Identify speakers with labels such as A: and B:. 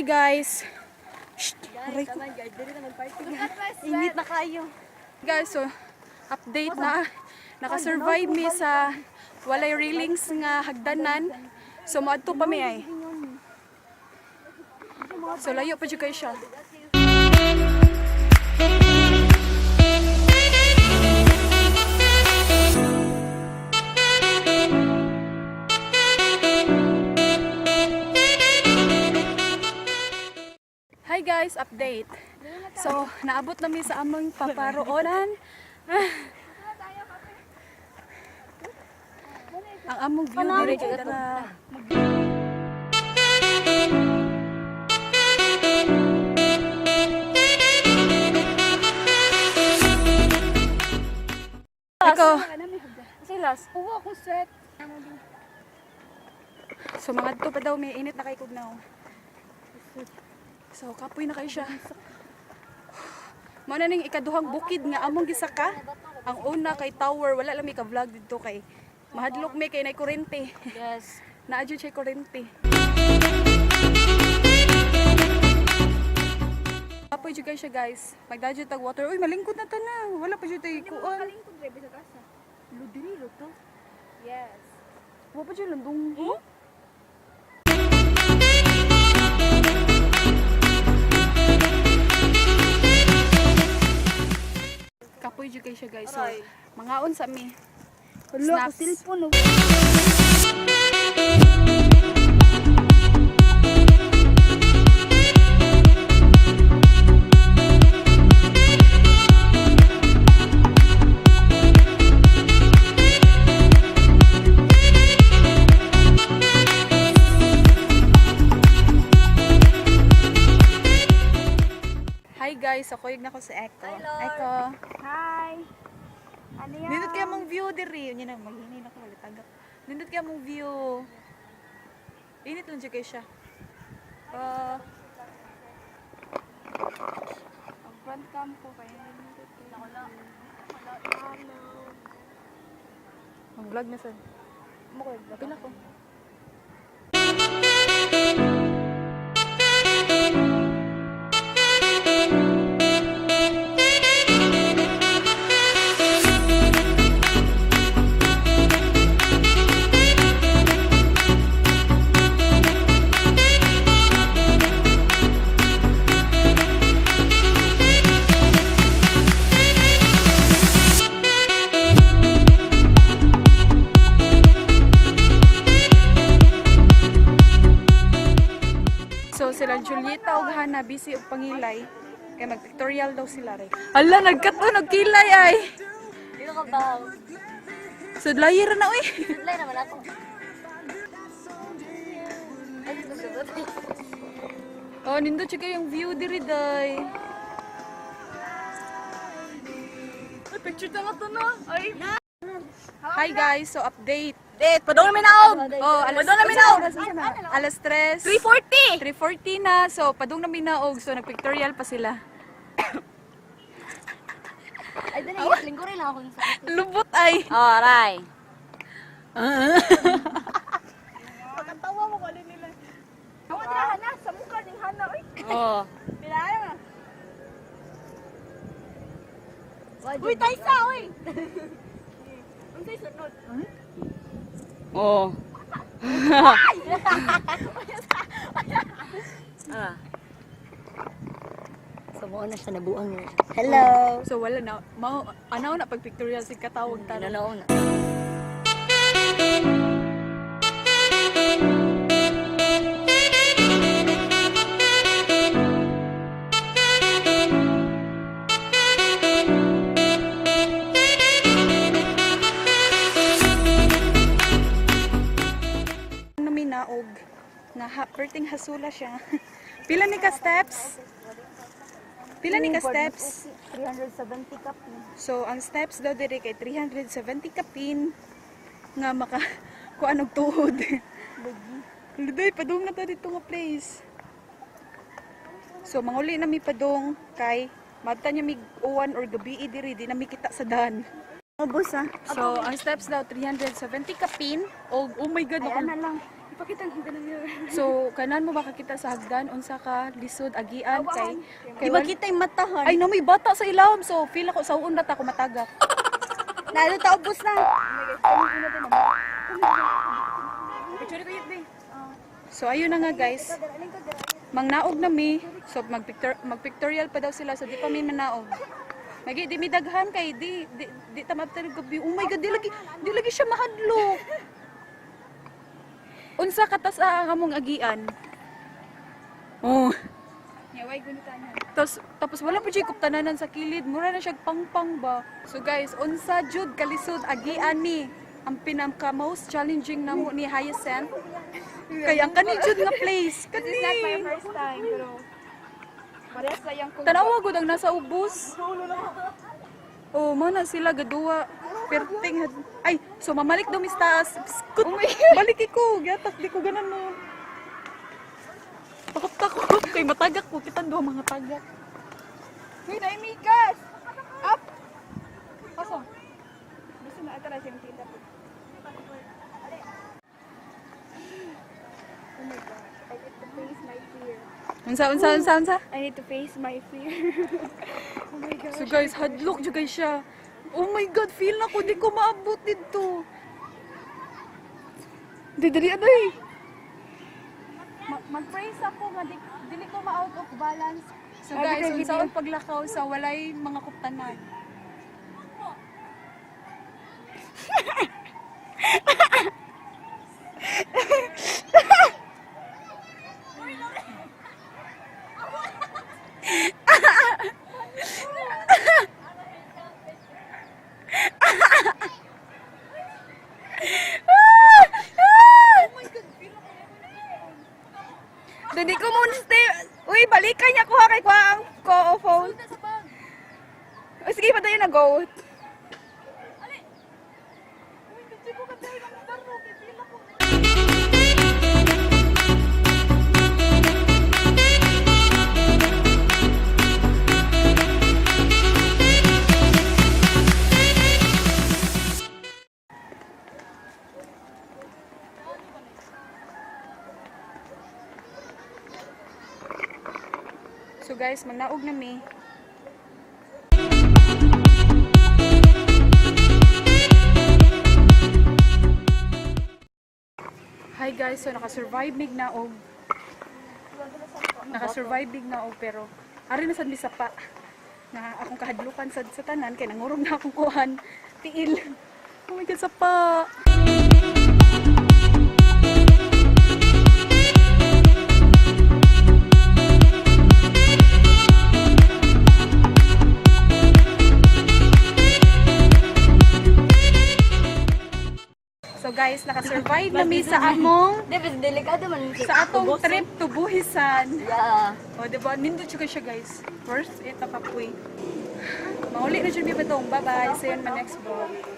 A: Guys. Shh, aray ko.
B: Init na kayo.
A: Guys, so update na. Naka-survive mi sa walay railings nga hagdanan. So moadto pa mi ay. So layo pa jud kayo siya. Hi guys, update. So, naabot na mi sa among paparoonan. Ang among view diri kay na. Ikaw,
B: Silas. Uwa ako sweat.
A: So mga pa daw may init na kay kugnaw. So kapoy na kayo siya. Mao na ning ikaduhang bukid nga among gisaka. Ang una kay tower, wala lang mi ka vlog didto kay mahadlok mi kay nay kurente.
B: Yes.
A: Naa jud siya kurente. Kapoy jud kayo siya, guys. Magdadyo tag water. Uy, malingkod na ta na. Wala pa jud tay kuan.
B: Kalingkod drive sa kasa. Ludiri ro to. Yes.
A: Wa pa jud landong. Huh? Kapoy jud kayo siya, guys. So, mangaon sa mi.
B: Wala ko
A: Snacks.
B: cellphone.
A: Hi guys, ako yung nako si Echo.
B: Hi, Lord.
A: Echo.
B: Hi. Ano yan?
A: Nindot kaya mong view diri. Unya na maghinay na ko wala tagak. Nindot kaya mong view. Init lang jud kay siya.
B: Ang front cam po kayo.
A: Mag-vlog na sad.
B: Mo ko.
A: Pila ko. So sila Julieta ug Hana busy og pangilay. Kay mag-pictorial daw sila re. Hala, nagkato nagkilay ay.
B: Dito ka ba?
A: So layer na uy.
B: Sudlay naman ako. Ay, dito sa
A: Oh, nindot siya kayong view diri day.
B: Ay, picture na to na. Ay.
A: Hi guys, so update.
B: Date, padong namin naog.
A: Oh, alas
B: Padung namin naog.
A: Alas 3.
B: 3:40.
A: 3:40 na. So padung namin naog. So nagpictorial pa sila.
B: Ay, dali, linggo rin lang ako sa.
A: Lubot ay.
B: Oh, aray.
C: Pagkatawa mo ko nila. Ako na Hana, sa mukha ning Hana oy.
B: Oh.
C: Pinaya na. Uy, Taysa oy. Unsay sunod?
B: Oh. Ah. So, mo na siya, nabuang na siya. Hello!
A: So wala na mao anaw na pag pictorial sig katawag tarong.
B: Nanaw na.
A: Namin naog nga ha, perting hasula siya. Pila ni ka steps? Pila ni ka steps?
B: 370 cup.
A: So ang steps daw diri kay 370 kapin nga maka kuan og tuhod. Ludoy, padung na ta dito nga place. So manguli na mi padung kay madta niya mig uwan or gabi diri di na mi kita sa dan.
B: Ubus ah.
A: So ang steps daw 370 kapin og oh my God,
B: Ay, ana lang. Ipakita ang hagdan niya.
A: So, kanan mo makakita sa hagdan unsa ka lisod agian kay
C: Di ba kita yung matahan?
A: Ay, no, may bata sa ilawom. So, feel ako sa uon na ta ko matagak.
C: Lalo ta ubos na.
B: Picture ko yun, be.
A: So, ayun na nga, guys. Mangnaog na mi. So, magpictorial pa daw sila. So, di pa mi manaog. Magi, di mi daghan kay di tamab tayo gabi. Oh my God, di lagi siya mahadlok. Unsa katas ang among agian? Oh.
B: Yaway gunitan niya.
A: Tapos wala pa siya kuptananan sa kilid. Mura na siya pangpang ba. So guys, unsa jud kalisod agian ni ang pinaka most challenging namo ni Hyacinth. Kay ang kani jud nga place.
B: This is not my
A: Kani.
B: first time, pero parehas sa iyang kung
A: Tanawa gud ang nasa ubos. Oh, mo na sila gaduwa. Perting ay, so mamalik daw mis taas. Pskut. Balik ko, giatak di ko ganan mo. Takot takot kay matagak ko kitan duha mga tagak.
B: Uy, naimikas! Up!
A: Asa?
B: Gusto na ata siyang tinda po. Oh my gosh, I need to face my fear.
A: Unsa unsa unsa unsa?
B: I need to face my fear. Oh my gosh.
A: So guys, hadlok jud guys siya. Oh my God, feel na ko di ko maabot dito.
B: Di, dali, aday!
A: Mag-praise ako nga dili ko ma-out of balance. So
B: Sabi
A: guys,
B: kay
A: unsa
B: video.
A: ang paglakaw sa walay mga kuptanan.
B: Dili ko mo stay. Uy, balikan niya kuha kay kuha ang ko phone. O sige, patayo na go.
A: So guys, magnaog na mi. Hi guys, so naka-survive mig naog. Naka-survive mig naog pero ari na sad mi sapa. Nga akong kahadlukan sad sa tanan kay nangurog na akong kuhan. Tiil. Oh my God, sapa. So guys, naka-survive na mi sa among
C: Di, basta delikado man.
A: sa atong trip to Buhisan.
C: Yeah.
A: O, diba? Nindot siya siya, guys. Worth it na kapoy. Mauli na siya, mi batong. Bye-bye. See you in my next vlog.